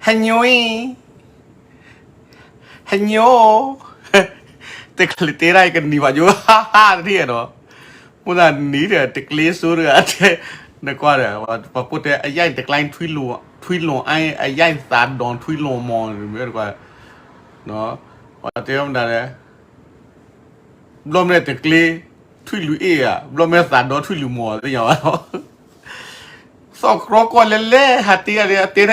ဟညိ, ဟညိ, တချုးတဲဒၣ်အံၤကနံၤဘၣ်ယိ ဟါဟါတထံၣ်နီၤ, မိၣ်သးနံၤဒီး တကျ့စိတဂၤတဲ, နကွၢ်ဒီး ပှၤပိၢ်တဲ အရိုက်တကျိုင်းထွံလူၤ, ထွံလူၤအါ, အရိုက်သးဒီထွံလူၤမီၤ, မ့ၢ်တကွၢ်, ပှၤတဲမနုၤလဲၣ်, ဘျီမ့ၢ်တကျ့ ထွံၣ်လူၤအ့ၣ်ဧါ, ဘျီမ့ၢ်သးဒီထွံၣ်လူၤမီၤ သ့ၣ်ညါဘၣ်လီၤ. သီၣ်ကြီကီၢ်လဲၤလဲၤ ဟးတ့ၢ်အါဒၣ် အတဲ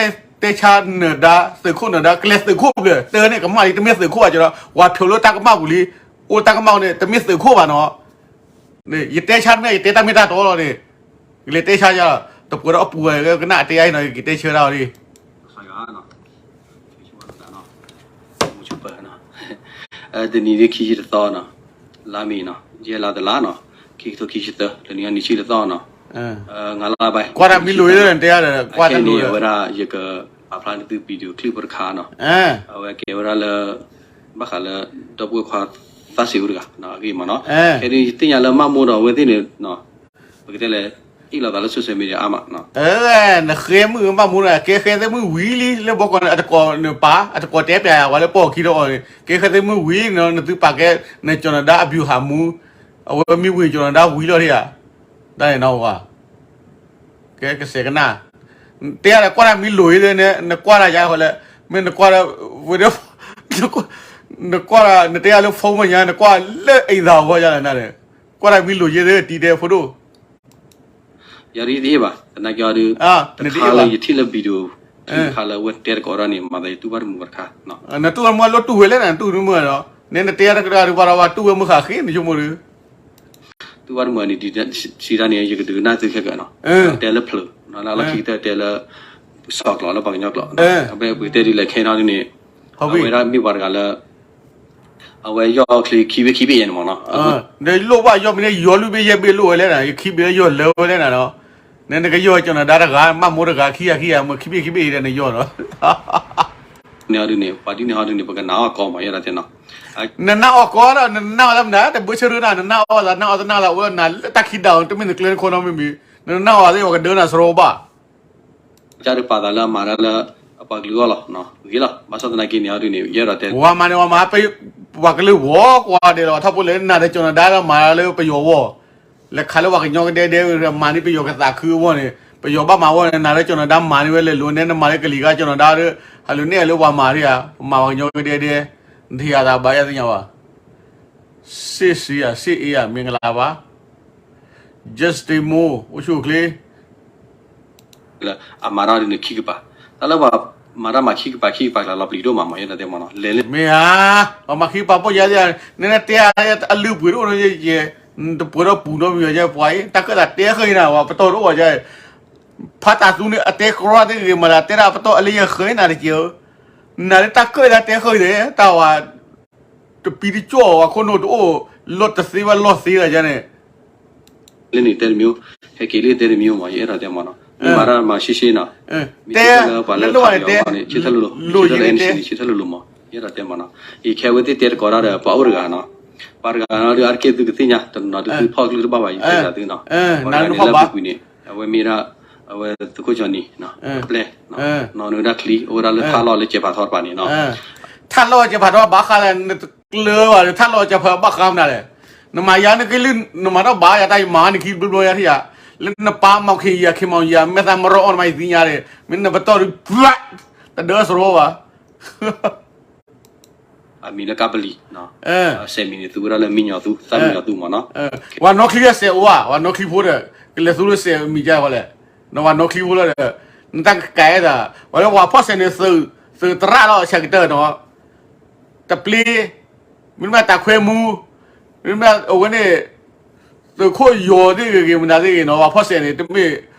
တဲဆါနၢၤဒါ သုးခိၣ်နၢၤဒါ ကလဲၤသုးခိၣ်ဘျဲၣ် တၢ်န့ၣ်ကမၣ်လံ တမ့ၢ်သုးခိၣ်ဘၣ်ကဒီး ဝၤဖျိးလၢတၢ်ကမၣ်ပူၤလံ, အိၣ်တၢ်ကမၣ်န့ၣ် တမ့ၢ်သုးခိၣ်ဘၣ်နီၤ. ယတဲဆါတမ့ၢ် ယတဲတၢ်မ့ၢ်တၢ်တီလီၤန့ၣ်, ယလဲၤတဲဆါယၤ, တပှဲၤဒီးအပူၤဝဲ ကနၣ်အတဲအါအံၤနီၤ ယကတဲဆၢဒၣ်အီၤဒ် တနံၤဒ်ခံဆံတသီနီၤ, လါမ့ၤနီၤ, ယဲၢ်လါတလါနီၤ, ခံကထိခံဆံသၢ, တနံၤအနံၣ်ဆံတသီနီၤ, ငါလါဘၢၣ်, ကွၢ်တၢ်မံလိာ် တဲ အခဲအံၤန့ၣ် အဝဲဒၣ်ယကပာ်ဖျါန့ၢ်သု video clip ဖိတခါနီၤ, အဝဲကဲဝဲဒၣ်လၢ ဘၣ်ဃးလၢ ဒီပုၢ်ဝဲၢ်ခွါသးစံးအူတဂၤ အဂ့ၢ်မ့ၢ်နီၤ, အခဲအံၤဒ်ယသ့ၣ်ညါလၢမၢ်မိၢ်ဒီးအဝဲသ့ၣ်န့ၣ် ပကတဲလဲၣ် အ့ၣ်လိာ်သးလၢ social media အါမး, နဃဲမုၣ်မၢ်မိၢ်ဒီး ကဲဃဲသ့ၣ်မုၣ်ဝံၤလံ လၢဘီကီၢ်န့ၣ် အတကိးနပၢ် အတကိးတဲပျးယၤ ပှၤလၢပိာ်အခံဒီးအီၤန့ၣ် ကဲဃဲသ့ၣ်မုၣ်ဝံၤနီၤ, နသုပာ်ကဲ နကၠီၤနၤဒါအဘူၣ်ဟးမူ, အဝဲမ့ၢ်ဝံၤကၠီၤနၤဒါဝံၤလီၤဒ်ဧါ, တၢ်န့ၣ်နီၤဝဲ ကဲကစဲးကနၣ်, တဲဒၣ် ကွၢ်တၢ်မံလိာ်ယဲၢ်န့ၣ် နကွၢ်တၢ်ယါဃီလဲၣ်, မ့ၢ်နကွၢ်ဒီး ဝဲဒၣ် နကွၢ် နတဲယၤလၢ phone မ့ၢ်ညါ နကွၢ်လၢအံၤသးဂီၤယါလဲၣ်နၤ, ကွၢ်တၢ်မံလိာ်ယဲၢ် တံၤတဲဖိဒိၣ် ယၤဒ်တဟ့ၣ်ဘၣ် သနာ်က့အီၤဒုး တခါလၢယထံၣ်လၢ video ထံၣ်တခါလၢအဝဲတဲတကိးဒၣ်န့ၣ် မၤသးယတူၢ်ဘၣ်တမုာ်ဘၣ်တခါ, နတူၢ်ဘၣ်တမုာ်လၢတူၢ်ဝဲလဲၣ်နၤ နတူၢ်တမုာ်ဒီး နဲနတဲတကဒါဒုးဘၣ်ဒီး ဘၣ်တူၢ်ဝဲမုၢ်ဃာ်ဃ့နဆိကမိၣ်ဒုး တူၢ်ဘၣ်တမုာ်န့ၣ် စံးတၢ်န့ၣ် ယကဒုးကနၣ်သုခဲကနၤနီၤ, တဲလၢဖျၢၣ် လၢလီၢ်ခံကတၢၢ်တဲလၢ စီၣ်ကျိာ်လၢပှၤကညီကျိာ်, အဝဲပကတဲဒ်လဲၣ်ခဲနီၤဒ်န့ၣ်, အဝဲဒၣ်မ့ၢ်ပှၤတဂၤလၢ အဝဲယီၢ်ချ့ခံဘ့ၣ်ခံဘ့ၣ်ယဲၢ်န့ၣ်မ့ၢ်နီၤ, ဒီးလိၣ်ဘၣ်ယီၢ်မ့ၢ်န့ၣ် ယီၢ်လွံၢ်ဘ့ၣ်ယဲၢ်ဘ့ၣ်လိၣ်ဝဲလဲၣ်နၤ, ယခံဘ့ၣ်ယီၢ်လၢဝဲလဲၣ်နၤနီၤ, နကယီၢ်ကၠီၤနၤဒါတဂၤ မၢ်မိၢ်တဂၤ ခံဂၤခံဂၤ မ့ၢ်ခံဘ့ၣ်ခံဘ့ၣ်အံၤဒီးနယီၢ်နီၤ န့ၣ်ဟီဒုန့ၣ် ပှၤဒ်န့ၣ်ဟီဒုန့ၣ် ပကနၣ်အီၣ်ကီမး ယဲဒၣ်တဲနီၤ, နနၢ်အီၣ်ကီဒီး နနၢ်အီၣ်သးမနုၤ တဘၣ်ဆၢထၢၣ်နၤ နနၢ်အီၣ်သး နၢ်အီၣ်သး နၢ်အီၣ်သး အိၣ်နၤလၢတၢ်ခံဒၢ် တမ့ၢ်နကျဲနခီနီတမံၤမံၤ နနၢ်အီၣ်သးသ့ၣ် ပှၤကဒၢနၤစရီဘၣ် ကစၢ်ဒုးပာ်သးလၢအမၤတၢ်လၢ အပှၤကလုာ်အဂီၢ်လီၤ, ဂ့ၤလီၤ, ဘၣ်ဆၣ်သနာ်က့န့ၣ်ဟီဒုန့ၣ် ယဲဒၣ်တဲ ဝၤမၤန့ၣ် ဝၤမၤ ပှၤကလုာ်ဝီၤကွၢ်ဒဲးလီၤ ထီဘိလၢနၤဒီးကၠီၤနၤဒါလၢမၤလၢပယီၤဝီၤ လဲၤခးလၢပှၤကညီကဒဲဒဲ မၤန့ၢ်ပယီၤကသးခုအဂီၢ်န့ၣ် ပယီၤဘၣ်မၤဝဲန့ၣ် နၤလၢကၠီၤနၤဒါမၤန့ၢ်ဝဲလဲၤလိၤန့ၣ် နမၤလၢကလံၤဂၤကၠီၤနၤဒါဒီး ဟးလိၤန့ၢ်လၢပှၤမၤဒံးဧါ မၤပှၤကညီကဒဲဒဲ နထံၣ်အသးဘၣ်ယဲၢ်သ့ၣ်ညါဘၣ် စစ်ဆေးရ စစ်ဆေးရ မင်္ဂလာပါ Justin Mo အိၣ်ဆူၣ်အိၣ်ချ့ လၢအမၤတၢ်ဒ်န့ၣ်ခံကပၤ, တၢ်လၢပှၤမၤတၢ်မၤခံကပၤခံကပၤကျါလီၤပျံၤဒိၣ်မးမး ယဲဒၣ်တဲမ့ၢ်နီၤ လဲၤလၢ မ့ၢ်ဧါ, ပှၤမၤခံကပၤပိာ်ယါသ့ၣ်ဧါ, နနတဲအါအလုၢ်ပှ့ၤတအိၣ်နီၤ, တပှဲၤဒီးပူၤနီတမံၤယဲပှၤအံၤ, တၢ်ကၢၣ်သးတဲဃၢၤနၤ ပှၤပတီၢ်တအိၣ်ဘၣ်ယဲ, ဖးတၢ်သူန့ၣ် အတဲကြီသ့ၣ်ဂ့ၤမးလၢ တဲဒၣ်ပတီၢ်အလၢယဲဃၢၤနၤတက့ၢ်ဧၢ, နၤလၢတၢ်ကၢၣ်သးတဲဃၢၤယဲ, တၢ်ဝဲ တပံတကၠီၣ် အခိၣ်နူာ်တအိၣ် လီၢ်တသ့ဘၣ်လီၢ်သ့လီၤယဲန့ၣ် လၢန့ၣ်တဲတမံၤ, ဟဲက့ၤလၢတဲတမံၤမး ယအဲၣ်ဒိးတဲမးနီၤ, မ့ၢ်မၤတၢ်မၤရှဲရှဲနီၤ, မ့ၢ်တဲလၢပှၤလၢခးလီၤအီၤန့ၣ် ဆၢထၢၣ်လိၤလိၤမး, ယအဲၣ်ဒိးတဲမးနီၤ, ယခဲအံၤဝဲသ့ၣ်တဲတကိးတၢ်ဒီး ပှၤအိၣ်တဂၤနီၤ, ပှၤတဂၤနီၤဒီး အါတက့ၢ်သုကသ့ၣ်ညါ တနီၤဒုးသုဖီၣ်ကလုၢ်တဘၣ်ဘၣ် ယတဲသးသုနီၤ, ပှၤတဂၤန့ၣ်လၢပူၤကွံာ်န့ၣ် အဝဲမ့ၢ်ဒၣ် အဝဲသုးခိၣ်ကၠီနံၤ အပျဲၢ် နီၢ်နုၤဒၣ်ချံ အိၣ်ဝဲဒၣ်လၢထးလီၢ်လၢကဲးဖးထီတပၤန့ၣ်နီၤ, ထးလီၢ်ကဲးဖးထီဘၣ်ဃးလၢ နတကျၢၤဘၣ်လၢထးလီၢ်ကဲးဖးဘၣ်ဃးမနုၤလဲၣ်, နမၤယၤနကလုၢ် နမၤထီၣ်ဘၣ်ယၤတၢ်ယမၤနခံဘျီဘျီယၤထံၣ်ယၤ, လၢနပၢ်မၤခ့ယၤခ့မၤယၤ မဲာ်သးမရီအီၣ်နမၤယသ့ၣ်ညါန့ၣ် မ့ၢ်နပတီၢ်ဒုး တဒၢစရီဘၣ် အမံၤလၢကပလံၤ, စဲးမံၤန့ၣ် သူဝဲဒၣ်လၢမံညီၤသူ သၣ်မံညီၤသူမးနီၤ, ဝၤနီၢ်ချံအစဲးအိၣ်ဧါ, ဝၤနီၢ်ချံဖိဒီး ကလဲၤသူလၢစဲးမံၤကါဃီလဲၣ်, နဝၤနီၢ်ချံဖိလီၤဒီး နတၢ်ကကဲသး, ဝဲလၢဝၤဖီၣ်စဲးန့ၣ် သုးသရၣ်လီၤ ဆဲးကတၢၢ်နီၤ, တပျ့ မ့တမ့ၢ်တၢ်ခွဲမူ, မ့တမ့ၢ်အဝဲန့ၣ် သုးခိၣ်ယီၤသ့ၣ်ဂ့ၤဂ့ၤ မနုၤသ့ၣ်ဂ့ၤနီၤ, ပှၤဖီၣ်စဲးန့ၣ် တမ့ၢ်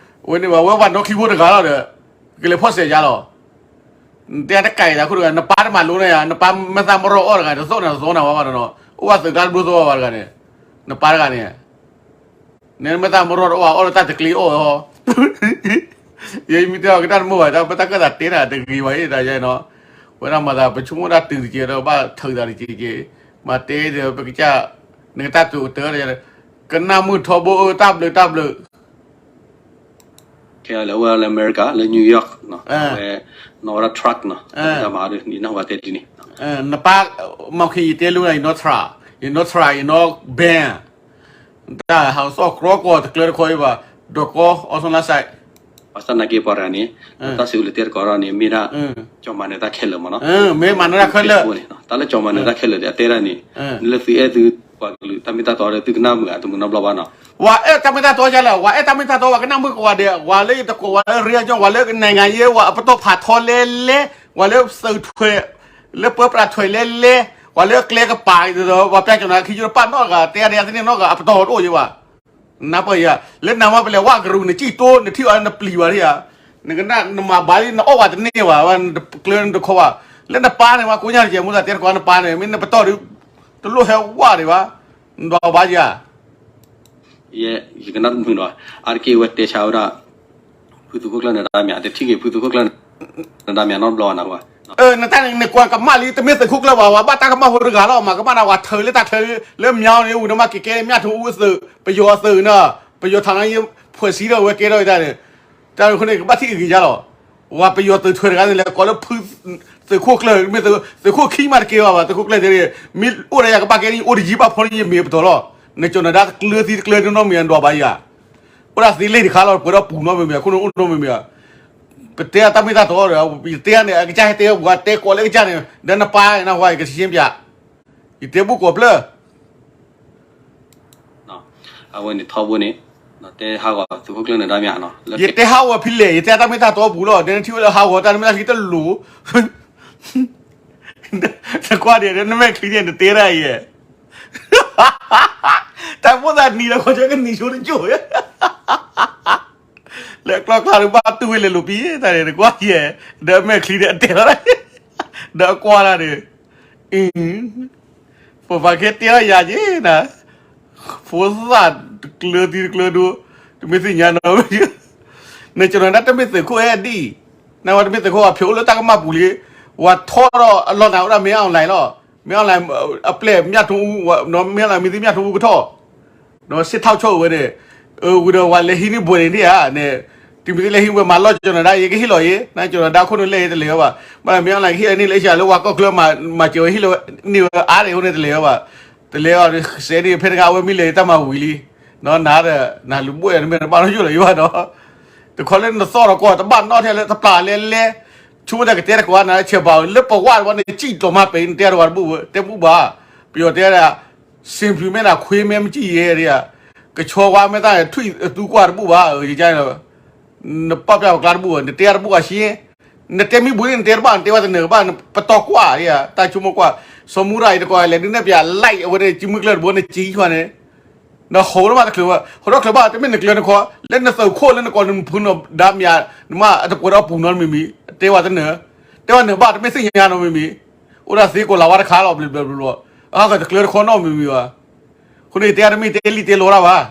အဝဲန့ၣ်ဘၣ်, ဝဲပှၤနီၢ်ချံဖိတဂၤလီၤဒီး ကလဲၤဖီၣ်စဲးယါလီၤ. နတဲတကးအံၤတၢ်ခိၣ်တဂၤ, နပၢ်တမၤလိန့ၣ်ယါ, နပၢ်မဲာ်သၣ်မရီအီၣ်တဂၤ, တသိၣ်နၤတသိၣ်နၤဝဲဘၣ်နီၤ, အိၣ်ဘၣ်သုးကျါတဘျီသိၣ်ဝဲဘၣ်တဂၤန့ၣ်, နပၢ်တဂၤန့ၣ် နဲမဲာ်သၣ်မရီတအိၣ်ဘၣ် အီၣ်လၢတၢ်တကျ့အီၣ်, ယဲယမ့ၢ်တဲအီၤကတၢ်တမုာ်ဘၣ်, တၢ်ပတၢ်ကၢၣ်သးတဲနၤတဂ့ၤဘၣ်အံၤတၢ်ယဲနီၤ, ဝဲဒၣ်မၤသးပဆိကမိၣ်တၢ်တုၤတက့ၢ်ဒီး ဘၣ်ထုးသးတက့ၢ်က့ၢ်, မၤတဲဒီးပကစၢ်, နကတၢ်တိာ်ကတၢၢ်ဒီး, ကနၣ်မုၢ်ထီဘိအၢ တၢ်ဘျုးတၢ်ဘျုး က ခဲအံၤလၢအဝဲလၢအမဲရကၤ လၢ New York နီၤ, အဝဲနီၣ်ဝဲဒၣ် truck နီၤ, တၢ်မၤအီၤဒ်န့ၣ် ယနၢ်ဟူဘၣ်တဲဒ်န့ၣ်, နပၢ် မၤခ့ယတဲလိၤနၤ ယနီၣ် truck, ယနီၣ် truck, ယနီၣ် Benz, တၢ်ဟးသီၣ်ကြီကီၢ်တကျၢတခီအံၤဘၣ်, ဒီးကီ အီၤ သူၣ်လါစဲး ဘၣ်ဆၣ်သနာ်က့ပှၤတဂၤန့ၣ် တၢ်စုကဝဲၤလၢတဲတကိးဒီးန့ၣ် မ့ၢ်ဒၣ် ကၠီၤမၤနၢၤတၢ်ခဲလၢာ်မ့ၢ်နီၤ, မ့ၢ်မၤနၢၤတၢ်ခဲလၢာ်န့ၣ်, တၢ်လၢကၠီၤမၤနၢၤတၢ်ခဲလၢာ်န့ၣ် အတဲဒၣ်န့ၣ်, နလၢသုအဲၣ်သုပှၤကလုာ်တၢ်မ့ၢ်တၢ်တီဒီး သုကနၣ်မုာ်ဧါ တမုာ်နီတဘျီဘၣ်နီၤ. ဝၤအဲၣ်တၢ်မ့ၢ်တၢ်တီဒ်လဲၣ်, ဝၤအဲၣ်တၢ်မ့ၢ်တၢ်တီ ဝၤကနၣ်မုာ်ကိးဂၤဒဲး, ဝၤလၢယတကိး ဝၤလၢ real ကၠီ ဝၤလၢ နိုင်ငံရေး ဝၤအပတီၢ်ဖးထီလဲလဲ, ဝၤလၢသုးထွဲး လၢပၢပြးထွဲးလဲလဲ, ဝၤလၢကျဲကပၤဒီး ပှၤပျၢ်ကၠီၤနၤခံကၠိတပာ်နီၣ်တဂၤ တဲဒ်န့ၣ်အသန့ၢ်နီတဂၤ အပတီၢ်တအိၣ်ယဲဘၣ်. နၢ်ပၢၢ်ယၤ, လၢနမၤပလဲၤဝဲကရူၢ် နစံၣ်တိ နထံၣ်အီၤနပျံၤဘၣ်ဒ်ဧါ, နကနၣ်နမၤဘၣ်လံ နအီၣ်ဝဲတန့ၢ်ဘၣ်, နတကျၢနတခီဘၣ်, လၢနပၢ်န့ၣ် မ့ၢ်ကိးညါတကဲး မိၢ်သးတဲတကိးနပၢ်န့ၣ် မ့ၢ်နပတီၢ်ဒီး တလိၣ်ဟဲဝဲဒံးဘၣ်, နဒွးဘၣ်ယၤ ယကနၣ်တမုာ်နီၤ, အါတက့ၢ်ဝဲတဲဆါဝဲဒၣ် ဖုသုးခိၣ်ကျၢၢ်နဒါမၠး တထံၣ်က့ၤဖုသုးခိၣ်ကျၢၢ်နဒါမၠးနီတဘျီဘၣ်နၤဝဲ. နတၢ်န့ၣ် နကွၢ်ကမၣ်လံ တမ့ၢ်သုးခိၣ်ကျၢၢ်ဘၣ်, ဝဲဘၣ်တၢ်ကမၣ်ဖိတဂၤလီၤ, မၤကမၣ်နၤ ဝဲထၢလၢတၢ်ထၢလၢ မၠါန့ၣ် ဝံၤဒီးမ့ၢ်က့ၤကဲမၠၣ်ထူအူအသုး ပယီၤအသုးနီၤ, ပယီၤထးနါယ့ ဖွဲ့စည်းဒီး ဝဲကဲထီၣ်တၢ်န့ၣ်, တၢ်န့ၣ်အဃိန့ၣ် ကဘၣ်ထံၣ်ဂ့ၤကယါလီၤ. ဝဲပယီၤသုးထွဲတဂၤန့ၣ် လဲၤကိးလၢဖု သုးခိၣ်ကျၢၢ် မ့ၢ်သုးခိၣ်ခံမးတကဲဘၣ်ဘၣ်, သုးခိၣ်ကျၢၢ်တဲ မ့ၢ်အိၣ်ဒီးယၤကဘၣ်ကဲန့ၣ် အိၣ်တယံာ်ဘၣ်ဖီန့ၣ် ယမ့ၢ်ပတီၢ်လီၤ. နကၠီၤနၤဒါတကျၢၤသံတကျၢၤနီတမံၤ နဒွးဘၣ်ယၤ, အိၣ်ဒၣ်သ့လ့ၣ်တခါလီၤ ပှဲၤဒီးပူၤနီတမံၤမံၤ အခိၣ်နူာ်အိၣ်နီတမံၤမံၤ, ပတဲအတၢ်မ့ၢ်တၢ်တီဒီး ယတဲန့ၣ် အကစၢ်ဟဲတဲဝဲ ပှၤတဲကိးလၢကစၢ်န့ၣ် ဒီးနပၢ်နၢ်ဟူဧါ ယကရှင်းပြ, ယတဲဘူၣ်ကိးဖျၢၣ် အဝဲန့ၣ်ထီဘိန့ၣ် တဲဟးဂီၤသုးခိၣ်ကျၢၢ်နဒါမၠးနီၤ, ယတဲဟးဂီၤဖဲလဲၣ် ယတဲတၢ်မ့ၢ်တၢ်တီပူၤလီၤ, နထံၣ်ဝဲလၢဟးဂီၤတၢ်မ့ၢ်တၢ်ချံတလိၤ, နကွၢ်ဒံး နမဲာ်ချံန့ၣ် နတဲဒၣ်ယဲ, တၢ်မိၣ်သးနံၤလီၤ ခီဆၢကနံၤဆိတကၠိၢ် လၢကျီကျါဒီးဘၣ်တူၢ်ဝဲလဲၤလိာ်ပံၤ တၢ်န့ၣ် နကွၢ်ယဲ, ဒီးအမဲာ်ချံန့ၣ် အတဲလီၤ, ဒီးအကွၢ်တၢ်န့ၣ် အံၤ ပပှၤကဲတဲထီၣ်ယၤက့ၤနၤ, ဖိသၣ်တကျၢၤသံတကျၢၤဒိ, တမ့ၢ်သ့ၣ်ညါနီၤ, နကၠီၤနၤဒါတမ့ၢ်သုးခိၣ်အဲၣ်ဒံၣ်, နဝဲတမ့ၢ်သုးခိၣ် အဖျိးအိၣ်လၢတၢ်ကမၣ်ပူၤလံ, ဝဲထီၣ်ဒီးအလီၢ်နၤအိၣ်ဒၣ်မ့ၢ် online လီၤ, မ့ၢ် online အပျဲၢ်မၠၣ်ထူအူ, မ့ၢ် online မ့ၢ်သ့ၣ်မၠၣ်ထူအူကထီၣ် ဒီးစ့ၢ်ထီၣ်ဆိၣ်ဝဲန့ၣ်, ဝံၤဒီးဝဲလဲၤဟံးန့ၢ်ဘှဲးန့ၣ်ဧါန့ၣ်, တမ့ၢ်သ့ၣ်လဲၤဟံးဝဲမၤလီၢ်ကၠီၤနၤဒါ ယကဟ့ၣ်လီၤအံၤ, နကၠီၤနၤဒါအခိၣ်နူာ်လဲၣ်အံၤတလဲၤဝဲဘၣ်, ဘၣ်မ့ၢ် online ကဟ့ၣ်လီၤန့ၢ်လၢအ့ရှါလၢဝဲကီၢ်ချၢမၤစၢၤဝဲဟ့ၣ်လီၤန့ၢ်ဝဲအါန့ၣ်အဃိန့ၣ်တလဲၤဝဲဘၣ်, တလဲၤအီၤ စဲးန့ၣ်ဖဲတဂၤအဝဲမ့ၢ်လဲၤတၢ်မၤဝံၤလံ, နၤဒီး နလူၤဘိၣ်ယၤတမ့ၢ်တဘၣ်နီတယိာ်လၢၤဘၣ်ဒီး တခီလၢနသီၣ်ဒီးကီၢ်တဘၣ်နီၣ်ထဲလၢတပျၢ်လဲၤလဲၤ, ဆိကမိၣ်တၢ်ကတဲတကိးနၤဆဲးဘၣ် လၢပဝဲတဝဲန့ၣ် စံၣ်ကျီၤမးပဲၤ နတဲတဝဲတဘူၣ်ဝဲ တဲဘူၣ်ဘၣ်, ပယီၤတဲဒၣ် စံးဖျုးမဲနခွေးမဲမကြည့်ရဲ ကဆီဝါမဲတၢ်န့ၣ် ထွံၣ်အသူကွၢ်တဘူၣ်ဘၣ်, ယကန့ၣ် နပာ်ပျၢ်ပကျါတဘူၣ်ဘၣ် နတဲတဘူၣ်ဘၣ်ရှ့, နတဲမ့ၢ်ဘူးန့ၣ် နတဲတဘၣ် နတဲဝဲတနၢၤဘၣ် ပတီၢ်ကွၢ်ဧါ တၢ်ဆိကမိၣ်ကွၢ်, စီၤမူရၤအံၤတကိးလဲၤဒုးနဲၣ်ပၠး like အဝဲန့ၣ် ကၠံမုၢ်ကျၢၢ်တဘိန့ၣ် ကၠံကွၢ်န့ၣ် နဟီၣ်လၢမးတချုးဘၣ် ဟီၣ်ထီၣ်ချုးဘၣ် တမ့ၢ်နကျၢၤနခီ လၢနသုးခိၣ်လၢနကိးနဖုနီၢ်ဒါမၠး နမ့ၢ်အတပှဲၤဒီးပူၤနီတမံၤမံၤ တဲဝဲတနၢၤ, တဲဝဲနၢၤဘၣ် တမ့ၢ်သ့ၣ်ညါနီတမံၤမံၤ, အိၣ်ဒၣ်သ့ကိးလၤဝါတခါလီၤ ဘျီဘျီဘျီ, အဟီၣ်ကတကျၢၤတခီနီတမံၤမံၤဘၣ်, အဃိန့ၣ် တဲတမ့ၢ်တဲလံတဲလီတၢ်ဘၣ်,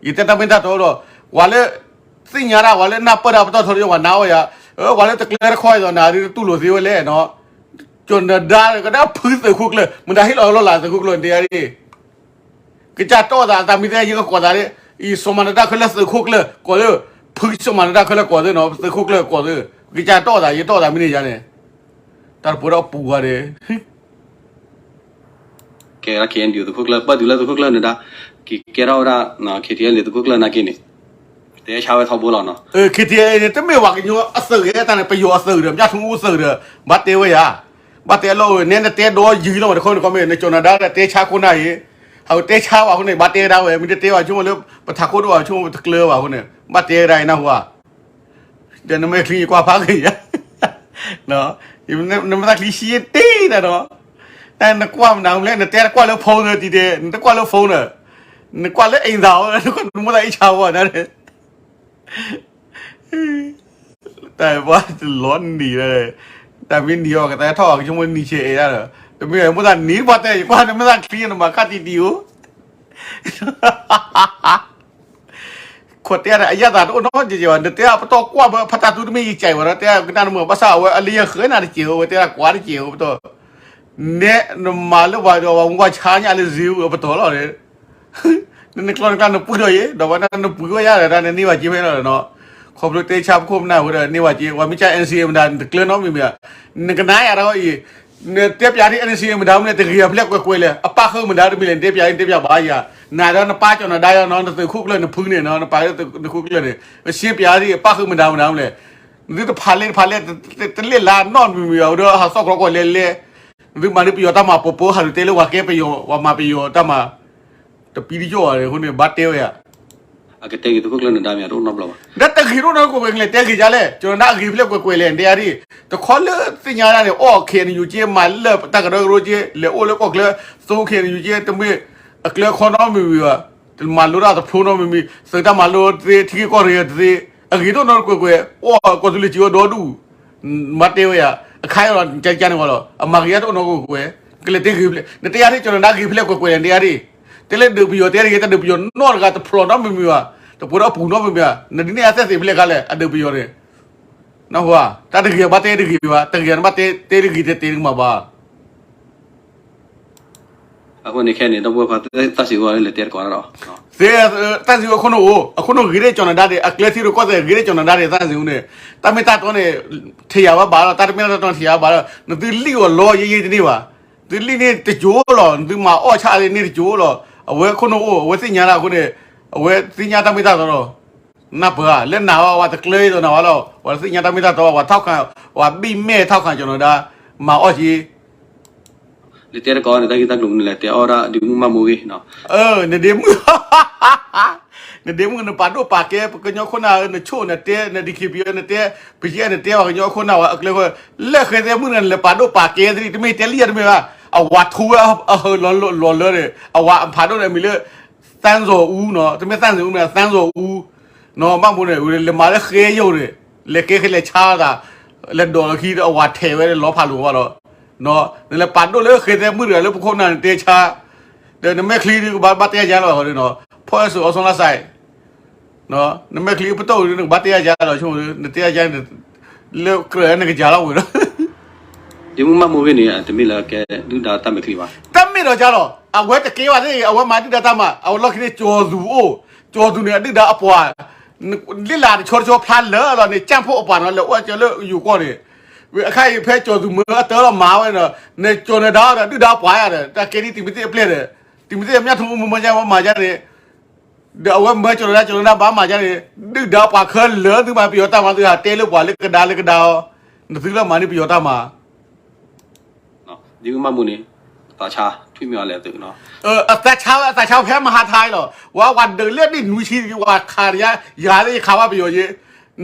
ယတဲတၢ်မ့ၢ်တၢ်တီဒီး ပှၤလၢ သ့ၣ်ညါဒၣ် ပှၤလၢနၢ်ပၢၢ်တၢ်ပတီၢ်ထီဒီး ပှၤနာ်အီၤယၤ, ပှၤလၢတကျၢၤတခီအံၤဒီး နၤဒုးတတူၢ်လိာ်သ့ဝဲလဲၣ်နီၤ, ကၠီၤနဒါကဒၣ်ဖုသုးခိၣ်ကျၢၢ် မတၤဟ့ၣ်လီၤလီၢ်လၤသုးခိၣ်ကျၢၢ်တဲဒၣ် ကစၢ်တီၢ်သး အသးမံၤသ့ၣ်ညါ ယကကိးသးလၢ အံၤစီၤမၤနၢၤတၢ်ခဲလၢာ်သုးခိၣ်ကျၢၢ်ကိးသ့, ဖုစီၤမၤနၢၤတၢ်ခဲလၢာ်ကိးသ့နီၤ သုးခိၣ်ကျၢၢ်ကိးသ့, ကစၢ်တီၢ်သး ယတီၢ်သးမ့ၢ်န့ၣ်ယၤန့ၣ်, တၢ်တပှဲၤဒီးပူၤဂၤန့ၣ် ကဲဒၣ် K N U သုးခိၣ်ကျၢၢ် ပၢၢ်တုၤလၢသုးခိၣ်ကျၢၢ်နဒါ ကကဲထီၣ်ဝဲဒၣ် K T L သုးခိၣ်ကျၢၢ်နာ်က့န့ၣ် တဲဆါဝဲထီဘိလီၤနီၤ. K T L န့ၣ် တမ့ၢ်ပှၤကညီအသုးဂ့ၤ တၢ်န့ၣ် ပယီၤအသုးဒီး မၠၣ်ထူအူအသုးဒီး ဘၣ်တဲဝဲယၤ, ဘၣ်တဲလီၤဝဲ နဲနတဲဒီးယံၤလီၤ မ့ၢ်တခီန့ၣ်ကီမ့ၢ် နကၠီၤနဒါဒီးတဲဆါခိၣ်နၢ်အံၤ, ဟးဝဲတဲဆါဘၣ်အဃိန့ၣ် ဘၣ်တဲကဒါဝဲ မ့ၢ်တတဲဘၣ်ဆိကမိၣ်လၢ ပထးခိၣ်ဒိၣ်ဘၣ်ဆိကမိၣ် ပတကျၢၤဘၣ်အဃိန့ၣ် ဘၣ်တဲကဒါအံၤနၢ်ဟူဧါ ဒီးနမဲာ်ချံယကွၢ်ဖးဂ့ၤယၤ, နမဲာ်ချံဆံးတ့ၢ်တၢ်ဒီး, တၢ်နကွၢ်မနုၤလဲၣ် နတဲတကွၢ်လၢ phone ဒီးတံၤတဲ နတကွၢ်လၢ phone ဒီး, နကွၢ်လၢ အိမ်သာ အီၤ နကွၢ်နမိၢ်သးအ့ၣ်ဆါဝဲဒၣ်, တၢ်ပှၤတလီၤနံၤဝဲ, တၢ်မ့ၢ်နံၤအီၤကသးထီၣ်အီၤ ကဆိကမိၣ်နံၤဆဲးအဲၣ်ဒၣ်ဒီး, တမ့ၢ်မိၢ်သးနံၤပှၤတဲ ယကွၢ်နမဲာ်သးချံနမၤခါတံၤတံၤဧိၤ ခိးတဲဒၣ် အယၣ်သးတအိၣ်နီတကဲးဘၣ် နတဲအပတီၢ်ကွၢ်ဘၣ် ဖးတၢ်သူတမ့ၢ်ယကဲးဘၣ်ဒီး တဲကနၣ်နမုာ် ဘၣ်ဆၣ်အဝဲအလၢယဃၢၤနၤတကဲးဧိၤ ဝဲတဲဒၣ်ကွၢ်တကဲးဧိၤပတီၢ်, နဲနမၤလၢပှၤဒီးပှၤမူပှၤဆါညါလၢ Zoom အပတီၢ်လီၤ, နကျီနကျါနပှံၤထီၣ်ယဲ ဒီးဝဲဒၣ်နပှံၤဝဲယၤဒီး တၢ်နန့ၢ်ဘၣ်က့ၤဖဲလီၤဒီးနီၤ, ခီဖျိတဲဆါပခိၣ်ပနၢ်ဝဲဒီးန့ၢ်ဝဲက့ ပှၤမ့ၢ်က NCA မတၤ နတကျၢၤနီတမံၤမံၤဧါ, နကနၣ်ယၤတၢ်အံၤ, နတဲပျးဒ် NCA မတၤမ့ၢ်လဲၣ် တဂ့ၤအဖျဲၣ်ကွဲးကွဲးလဲၣ် အပၣ်ဃုာ်မတၤတမံၤလဲၣ် နတဲပျးဒ်နတဲပျးဘၣ်ယၤ, နဒီးနပၢ်ကၠီၤနၤဒါယၤနီၤ နသုးခိၣ်ကျၢၢ်နဖုန့ၣ်နီၤ နပၢ်လၢနသုးခိၣ်ကျၢၢ်န့ၣ် နရှင်းပျးဒ်အပၣ်ဃုာ်မတၤမတၤမ့ၢ်လဲၣ်, နသုတဖးလဲၣ်တဖးလဲၣ် တလဲၣ်လၢနီတမံၤမံၤဧါ အိၣ်ဒီးဟးသီၣ်ကြီကြီလဲၤလဲၤ, နသုမၤဒ်ပယီၤတၢ်မၤပိာ်ပိာ် ဟးဒုးတဲလၢပှၤကဲပယီၤ ပှၤမၤပယီၤတၢ်မၤ တပံတယိၣ်အီၤန့ၣ် အဃိန့ၣ် ဘၣ်တဲဝဲယၤ အကတဲဂ့ၤသုးခိၣ်ကျၢၢ်နဒါမ့ၢ်တအိၣ်နီတဘျီဘၣ်. ဒီးတဂ့ၤတအိၣ်နီတကွဲးကွဲး နလဲၤတဲဂ့ၤဒ်လဲၣ် ကၠီၤနဒါအဂ့ၤဖျဲၣ်ကွဲးကွဲးလဲၣ် နတဲယၤဒ်, တခီလၢသ့ၣ်ညါဒၣ်န့ၣ် အီၣ် KNU က့ မၤလၢတၢ်ကရၢကရိက့ လဲၤအိၣ်လၢကီၢ်ချၢ သိ KNU က့ တမ့ၢ်အကျဲခီနီတမံၤမံၤဘၣ်, တမၤလိတၢ်တဖျိနီတမံၤမံၤ သုးတၢ်မၤလိတသ့ ထံဂ့ၢ်ကီၢ်ဂ့ၢ်တသ့, အဂ့ၤတအိၣ်နီတကွဲးကွဲး အီၣ်ကီၢ်သူလ့ၤစံးဝဲဒီဒူၣ် မၤတဲဝဲယၤ အခါအံၤလီၤ ကကန့ၣ်ဝဲလီၤ အမၤဂ့ၤယါတအိၣ်နီတကွဲးကွဲး, ကလဲၤတဲဂ့ၤဖျဲၣ် နတဲယၤဒ် ကၠီၤနဒါဂ့ၤဖျဲၣ်ကွဲးကွဲးလဲၣ် နတဲယၤဒ်, တဲလၢဒုးပယီၤတဲတဂ့ၤ တၢ်ဒုးပယီၤနီတဂၤ တဖျိးနီတမံၤမံၤဘၣ်, တပှဲၤဒီးအပူၤနီတမံၤမံၤဘၣ်, နဒ်န့ၣ်အသဲၣ်သ့ၣ်ဖျဲၣ်ခါလဲၣ် အဒုးပယီၤန့ၣ်, နဟူဧါ, တၢ်တဂ့ၤဘၣ်တဲတဂ့ၤဘၣ် တဂ့ၤနဘၣ်တဲတဂ့ၤတဲတဲနကမၤဘၣ် အဃိန့ၣ်ခဲန့ၣ် ဒီပုၢ်ဝဲၢ်ခွါ သးစံးဝဲလဲၤတဲတကိးဒီး သ့, သးစံးဝဲအခိၣ်နူာ်အိၣ် အခိၣ်နူာ်ဂ့ၤဒ်ကၠီၤနဒါဒ် အကျဲထံရူၢ်ကီၢ်သဲးဂ့ၤဒ်ကၠီၤနဒါဒ် သးစံးဝဲန့ၣ်, တၢ်မ့ၢ်တၢ်တီန့ၣ် ထံၣ်ယၤဘၣ်ဘၣ်လီၤ တၢ်တမ့ၢ်တၢ်တီန့ၣ်ထံၣ်ယၤဘၣ်လီၤ နသုလံၣ်အီၤလီၤယံာ်ယံာ်တန့ၢ်ဘၣ်, သုလံၣ်န့ၢ်တကၠိလီၤ နသုမၤအီၣ်ဆၣ်န့ၢ်တကၠိလီၤ, အဝဲအခိၣ်နူာ်အိၣ် အဝဲသ့ၣ်ညါတၢ်အဃိန့ၣ်, အဝဲသ့ၣ်ညါတၢ်မ့ၢ်တၢ်တီလီၤ နၢ်ပၢၢ်ဧါ လၢနာ်ဝဲ ပှၤတကျၢၤအံၤဒီးနာ်ဝဲလီၤ ပှၤတသ့ၣ်ညါတၢ်မ့ၢ်တၢ်တီ ပှၤထီၣ်ခါ, ပှၤဘံၣ်မဲာ်ထီၣ်ခါကၠီၤနဒါ, မၤအီၣ်က့ၤ, လဲၤတဲတကိးန့ၣ် တၢ်ဂ့ၢ်တၢ်ကျိၤန့ၣ် လဲၤတဲအီၣ်ဒၣ်ဒုးမုၢ်မၤမူဂ့ၤ, နဒ့မုၣ်, နဒ့မုၣ်နပာ်ဒိၣ်ပာ်ကဲ ပကညီခိၣ်နၢ်ဧၢ နဆိၣ်နတဲ န DKBA နတဲ, ပယဲၢ်နတဲ ပှၤကညီခိၣ်နၢ်ဝဲအကျဲဃိ, လၢဃဲသဲမုၣ်နၤ နလဲၤပာ်ဒိၣ်ပာ်ကဲသ့ၣ် တမ့ၢ်တဲလံယၤတမ့ၢ်ဘၣ်, အဝၤထူဝဲအဟၢလီၤလၢန့ၣ် အဝၤအဖးဒိၣ်န့ၣ် အမံၤလၢ သန်းဇော်ဦးနီၤ တမ့ၢ်သန့်ဇော်ဦးမ့ၢ် သန်းဇော်ဦး, နီၤ ဘၣ်မူန့ၣ် လဲၤမၤလၢဃဲယိာ်န့ၣ် လဲၤကဲဃဲလဲၤဆါသး, လဲၤဒိးလီၤခံဒီးအဝၤထဲးဝဲလီၤဖးလိာ်ဝဲဒီး, နလဲၤပာ်ဒိၣ်လၢဃဲသဲမုၣ်တဂၤလၢပခိၣ်နၢ်န့ၣ်တဲဆါ, ဒီးနမဲာ်ချံဒ်ကဘၣ်ဘၣ်တဲယၤလီၤဃီဒီးနီၤ, ဖီၣ်အဲၣ်စိအီၤစီၤလါစဲး, နမဲာ်ချံပတီၢ်ဝံၤဒ်နကဘၣ်တဲယၤလီၤဆိ, နတဲယၤန့ၣ်, လၢကြၢးနကစၢ်လီၤဝဲဒီး ဒ့မုၢ်မၤမူဂ့ၤန့ၣ် တမ့ၢ်လၢကဲဒုၣ်ဒါတၢ်မဲာ်ချံဘၣ်. တမ့ၢ်ဒီးကၢ်လီၤ အဝဲတကဲဘၣ်သ့ၣ် အဝဲမၤဒုၣ်ဒါတၢ်မၤ အဝဲလီၢ်ခံန့ၣ် ကၠီၤသူၣ်အိၣ်, ကၠီၤသူၣ်န့ၣ် အဒုၣ်ဒါအပှၤ, လ့လၢတဆီတဆီဖျါလၢာ်လီၤန့ၣ် ကၠၢ်ဖိအပှၤနီၤ လဲၤအိၣ်ကၢလၢယိၤကီၢ်န့ၣ်, အခါအံၤဖဲကၠီၤသူၣ်မၢအတၢ်လီၤမၤဝဲဒီး နကၠီၤနဒါဒီးဒုၣ်ဒါအပှၤယၤဒီး တၢ်ကဲဒ်တံၤမသ့ၣ်အပျဲၢ်ဒီး, တံၤမသ့ၣ်အမျၢ်ထူမုၢ်မၢကၢ်ဘၣ်မၤယၤန့ၣ် ဒီးအဝဲမၢကၠီၤနဒါ ကၠီၤနဒါဘၣ်မၤယၤန့ၣ်, ဒုၣ်ဒါပှၤခဲလၢာ်သုမၤပယီၤတၢ်မၤသုဟးတဲလၢပှၤလၢကဒါလၢကဒါအီၤ, နသုလၢမၤန့ၢ်ပယီၤတၢ်မၤ, ဒ်မုၢ်မၤမူန့ၣ်, သးဆါ, ထွံၣ်မ့ၢ်အီၤလဲၣ်သု, အသးဆါဝဲ အသးဆါဖဲမဟါထါအံၤလီၤ, ဝဲဝၤဒုးလၢဒ်နွံဆံ ဝၤခးတယါ, ယၤလၢယခးဘၣ်ပယီၤယ့,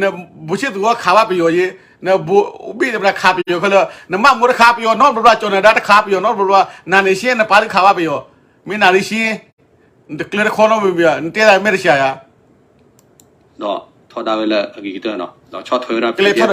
နဘိၣ်ဆ့ၣ်သူးဝဲခးဘၣ်ပယီၤယ့, နဘိၣ်ဘံၣ်တဘျီခးပယီၤခဲလၢာ်, နမၤမူတခးပယီၤနီတဘျီဘျီ ကၠီၤနဒါတခးပယီၤနီတဘျီဘျီ, နၤန့ၣ်ရှ့ နပၢ်လၢခးဘၣ်ပယီၤ, မ့ၢ်နၤလၢရှ့ နတကျဲတခီနီတမံၤမံၤဘၣ်, နတဲသးမဲာ်တဆှးယၤ, ဒီးထီဒါဝဲလၢအဂ့ၤကတၢၢ်နီၤ, ဒီးဆီၣ်ထွဲဝဲဒၣ် ပကဲ ဆီၣ်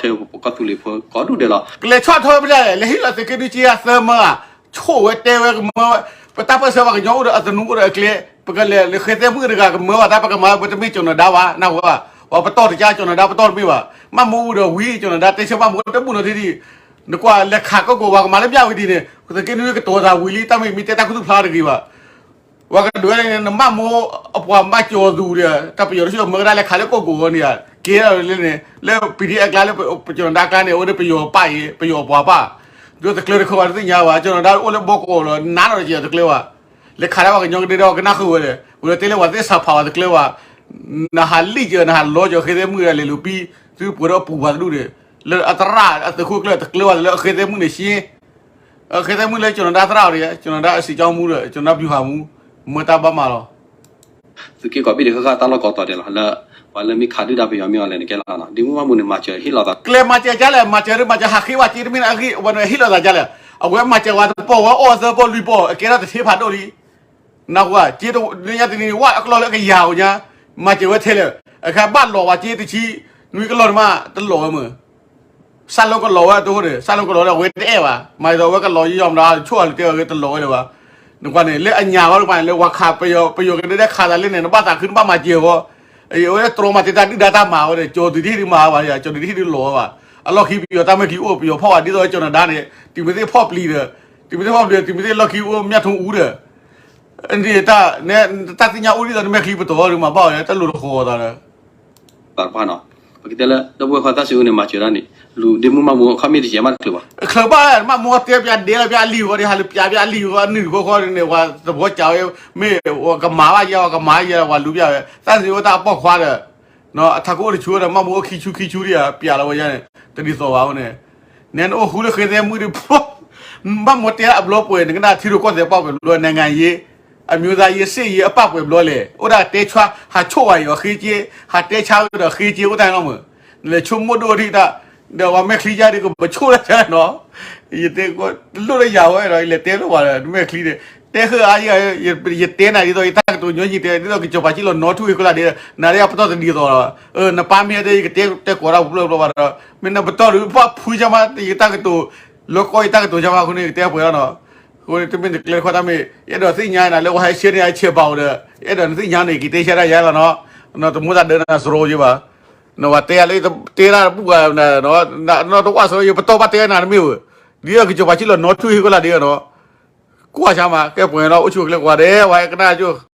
ထွဲ ပကီၢ်သူလ့ၤဖိကိးဒူၣ်ဒဲးလီၤ. ကလဲၤဆီၣ်ထွဲဝဲဒၣ်လဲၣ်, လဲၤဟ့ၣ်လီၤသုးက့နွံက့အသၢမၢဧါ, ဆိၣ်ဝဲတဲဝဲကမၢဝဲ, ပတၢ်ပၢၢ်ဆၢပှၤကညီအိၣ်ဒီးအသနူအိၣ်ဒီးအကျဲ, ပကလဲၤလၢဃဲသဲမုၣ်တဂၤကမၢဝဲတၢ် ပကမၤ ပတမ့ၢ်ကၠီၤနဒါဘၣ် နၢ်ဟူဘၣ်, ပှၤပတီၢ်တကါကၠီၤနဒါပတီၢ်တမ့ၢ်ဘၣ်, မၤမူဝံၤဒီးဝံၤ ကၠီၤနဒါတဲဆၢမၤမူတဘူၣ်နီတထံၣ်ဒံး, နကွၢ်လဲၤခးကီၢ်ကိးပှၤကမၤလၢမၠၣ်ဝတံၤန့ၣ် သုးက့နွံကတီၤသးဝံၤလံ တၢ်မ့ၢ်မ့ၢ်တဲတၢ်ခူသူၣ်ဖျါတဂ့ၤဘၣ် ပှၤကဒွဲၣ်န့ၣ် နမၤမူအပှၤမၤကၠီၤသူၣ်ဒီး တၢ်ပယီၤတဆူၣ်မၢကဒါလဲၤခးလၢကီၢ်ကိးဂီၤန့ၣ်ဧါ, ကဲထီၣ်လၢန့ၣ် လၢ ပီၣ်ဒံၣ်အဲၣ်ကျါလၢပကၠီၤနဒါကျါန့ၣ် အိၣ်ဒီးပယီၤပၢ်အံၤ ပယီၤပှၤပၢ်, ဒီးတကျၢၤတခီဘၣ်တသ့ၣ်ညါဘၣ်, ကၠီၤနဒါအိၣ်လၢဘီကီးလီၤ နါထီၣ်က့ၤတကျၢၤဘၣ်, လဲၤခးဒၣ်ပှၤကညီကဒဲဒီးကနၣ်ဃုာ်ဝဲဒီး ဝဲဒီးတဲလၢပှၤသ့ၣ်ဆးဖးဝဲတကျၢၤဘၣ်, နဟးလံၣ်ကၢၤ နဟးလီကၢၤဃဲသဲမုၣ်ဒီးလဲၤလူၤပံ သုပှဲၤဒီးအပူၤပှၤတဒူၣ်ဒီး လၢအသရၣ်အသုးခိၣ်ကျၢၢ်တကျၢၤဘၣ်လၢအဃဲသဲမုၣ်န့ၣ်ရှ့ အဃဲသဲမုၣ်လၢကၠီၤနဒါသရၣ်အီၤဒီး ကၠီၤနဒါအစံးကၠီမူဒီး ကၠီၤနဒါဗျူဟာမှူး မၢတၢ်ဘၣ်မၤလီၤ. သုးက့ကိးဘ့ၣ်ဒံးဃၣ်ဃၣ်တၢ်လီၢ်ကိးတီၤဒဲးလီၤ လၢ ပှၤလၢမ့ၢ်ခးဒုၣ်ဒါပယီၤမ့ၢ်အီၤလဲၣ်န့ၣ်ကဲလီၤနီၤ ဒ်မုၢ်မၤမူန့ၣ် မၤစၢၤဟ့ၣ်လီၤသး ကျဲမၤစၢၤကလဲၣ် မၤစၢၤဒ်မၤစၢၤဟးဃ့ဝဲက့တမ့ၢ်အဂ့ၢ် ဝဲန့ၣ်ဟ့ၣ်လီၤသးကလဲၣ် အဝဲမၤစၢၤဝဲတပီၢ်ဝဲအီၣ်သၢပီၢ်လွံၢ်ပီၢ် အကဲထီၣ်တထ့ဖးဒိၣ်လံ နၢ်ဟူဧါ က့တနံၤညါတနံၤဝဲအကလီၢ်လၢကယၤဧိၤညါ မၤစၢၤဝဲထဲလဲၣ် အခါဘၣ်လီၤဝဲက့တဆံ နွံကလီၢ်တမး တလီၤဝဲမ့ၢ် စၢ်လီကလီၤဝဲတိၢ်ဒီး စၢ်လီကလီၤဒီး အဝဲတအဲၣ်ဘၣ် မၤဒ်သိးအဝဲကလီၤယီၤမတၤ ဆိၣ်အီၤလၢတဲအဂ့ၢ်တလီၤဝဲလၢၤဘၣ် နကွၢ်န့ၣ် လၢအညါဝဲတကပၤန့ၣ် လၢဝၤခးပယီၤ ပယီၤကဒဲဒဲခးသးလၢန့ၣ် နဘၣ်သးခုနဘၣ်မၤစၢၤဝဲ အဝဲတြီမၤတ့ၢ်တၢ်ဒုၣ်ဒါတၢ်မၤဝဲဒီး ကၠီၤသုးတဟ့ၣ်ဒုးမၤဝဲဘၣ် ကၠီၤသုးတဟ့ၣ်ဒုးလီၤဝဲဘၣ် အလီၢ်ခံပယီၤတၢ်မဲာ်ချံအိၣ် ပယီၤဖီၣ်ဝဲဒ်သိးကၠီၤနဒါန့ၣ် တုၤမ့ၢ်သ့ၣ်ဖီၣ်ပျံၤဒီး တုၤမ့ၢ်သ့ၣ်ဖီၣ်ပျံၤ တုၤမ့ၢ်သ့ၣ်လီၢ်ခံအိၣ် မျၢ်ထူအူဒီး တၢ်သ့ၣ်ညါအိၣ်ဒ်သိးနမဲာ်ချံပတီၢ်ဒီးမၤဘၣ်ဝဲ တၢ်လိၤတဃီၤသးဒီး ပှၤတဖၣ်နီၤ, ပကတဲလၢ ဒီပုၢ်ဝဲၢ်ခွါသးစူၤအူန့ၣ် မၤစၢၤဒၣ်န့ၣ် လူၤဒ့မုၣ်မၣ်မူအခီၣ်မ့ၢ်တကဲးမးတချုးဘၣ်. ချၢးဘၣ် မၣ်မူအတဲပၠးဒဲလီၤပၠးလံၢ်ဂီၤဒီး ဟးလၢပၠးပၠးလံၢ်ဂီၤ နုာ်တဃီဃီန့ၣ် ပှၤသဝီကးဝဲ မ့ၢ်ကမၤဘၣ်ယဲ ပှၤကမၤယဲ ပှၤလူၤပၠးဝဲ သးစူၤအိၣ်တၢ်အပိာ်ခွါဒီး အထးခိၣ်အိၣ်တဆူဒီး မၣ်မူအိၣ်ခံဆူခံဆူဒံး ပၠးလီၤဝဲယဲန့ၣ် တဒ်သိးဘၣ်အဃိန့ၣ် နဲနအိၣ်ဃူလၢဃ့သဲမုၢ်ဒံး ဘၣ်မ့ၢ်တဲအဘျီပှဲၤ နကနၣ်ထံရူၢ်ကီၢ်သဲးပာ်ပှဲၤဘျီ နိုင်ငံရေး အမျိုးသားရေး စစ်ရေး အပာ်ပှဲၤဘျီလဲၣ် အိၣ်ဒၣ်တဲဆါ ဟးဆိၣ်ဝဲအံၤအီၤဃ့က့ ဟးတဲဆါဝဲဒီးဃ့က့ အိၣ်တၢ်နီတမံၤ နလဲၤဆိကမိၣ်ဒိၣ်ဒံးတၢ် ဒီးပှၤမဲာ်ချံယါဒ်ကဘၣ်ဆိၣ်လၢ်နီၤ ယတဲလိၣ်လၢယၤဝဲဒီး ယလဲၤတဲလိၣ်ပှၤဒီး မဲာ်ချံန့ၣ် တဲဃုာ်အါယဲ ယတဲနၤဒ်သိး ယတၢ်ကတိၤညီနုၢ်တဲ ဒ်သိးကစီၤပၤစံၣ်လီၤနီၢ်ထူၣ်ဟ့ၣ်ခိၣ်လာ်ဒဲး နၤဒ်အပတီၢ်တဒ်သိးလီၤ နပၢ်မ့ၢ်တဲ ယကတဲတဲကိးတၢ်ပျီပျီဘၣ်ဒီး မ့ၢ်နပတီၢ်ဒုး ပှၤဖုကမး ယတၢ်ကတိၤ လၢကီၢ်ယတၢ်ကတိၤကမးအဃိန့ၣ် ယကတဲပှဲၤလီၤနီၤ အဃိန့ၣ် တမ့ၢ်တကျဲတခီတၢ်မ့ၢ် ယအဲၣ်ဒိးသ့ၣ်ညါနၤလၢ ပှၤဟဲဆှၢန့ၢ်အဆဲးဘၣ်အိၣ်ဒီး ယအဲၣ်ဒိးနသ့ၣ်ညါန့ၣ် က့ၤတဲဆါတၢ်ယါလီၤနီၤ နတမူတၢ်ဒၢနၤစရီယဘၣ် နဝၤတဲယၤလၢ တဲဒၣ်တဘူၣ်ဘၣ် နီတဝၣ်စရီ ယပတီၢ်ဘၣ်တဲနၤတမ့ၢ်ဝဲ ဒ်သိးကစီၤပၤစံၣ်လီၤနီၢ်ထူၣ်ဟ့ၣ်ခိၣ်လာ်ဒဲးနီၤ ကွၢ်ဆါမး ကဲပှဲၤနီၤ အိၣ်ဆူၣ်အိၣ်ချ့ကွၢ်ဒဲး ပှၤဟဲကနၣ်ကၠိ